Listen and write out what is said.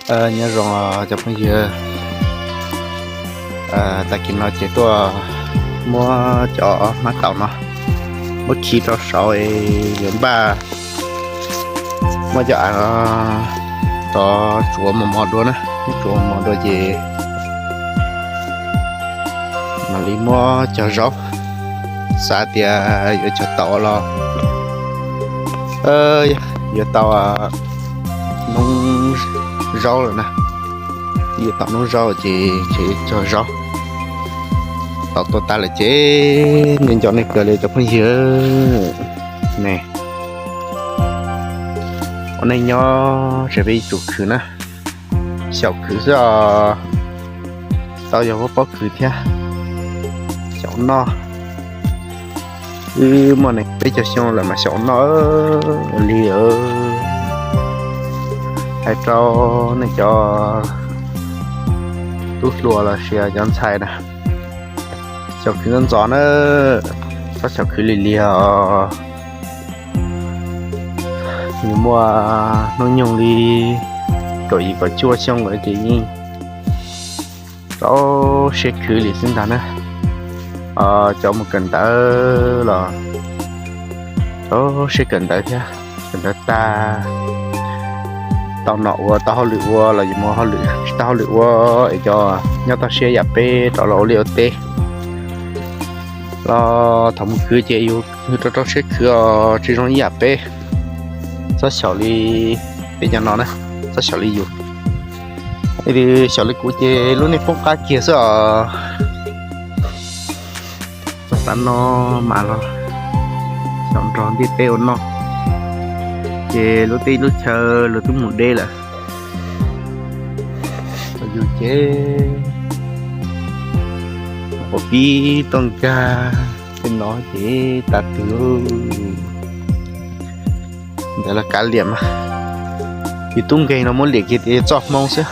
Nyob zoo cov phooj ywg, tag kis no ces tuaj muab cov hmab taum no muab khi rau saud es yuav npaj muab cov av no rov tsuav mos mos dua na, muab tsuav mos mos dua ces mam li muab cog zaub, xav tias yuav cog taum los yuav tau noob zaub lawm na, yuav tau noob zaub ces cog zaub. Taum tuaj tas lawm ces nej nco nej kawg li cov phooj ywg ne. Ua neej nyob tseem peb ib tsoom khwv na, xyaum khwv xwb os, tau yog pob khwv thiab, xyaum noj. Wb muaj nees peb caug xyoo lawm mas xyaum noj ua li. Hais rau nej cov tub hluas los sis cov ntxhais na, xyaum khwv ntxov ntxov na, txhob xyaum khwv lig lig os. Nws muaj hnub nyoog li kaum yim kaum cuaj xyoo lawm ces yeej rau siab khwv li xwb ntag na. Cov mus kawm ntawv los rau siab kawm ntawv thiab, kawm ntawv tag tau nom ua tau hauj lwm ua los yus mus hauj lwm, tsis tau hauj lwm ua es cov nyob toj siab yam peb rov los ua liaj ua teb los thaum mus khwv ces yus rau rau siab khwv os, tsis zoo ib yam peb. Txhob xyaum li peb cov no na, txhob xyaum li yus. Xyaum li kuv ces lub neej poob qab kiag xwb os. Txog tav no mas los xyaum nrog ntiaj teb ua noj, ces lub teb lub chaw los twb mus deb lawm. Yus ces ua pib tuaj nkag tej no ces tas twg ntawd los kav liam mas. Yus tub nkeeg no muab liam kiag tias yog txoj hmoo xwb.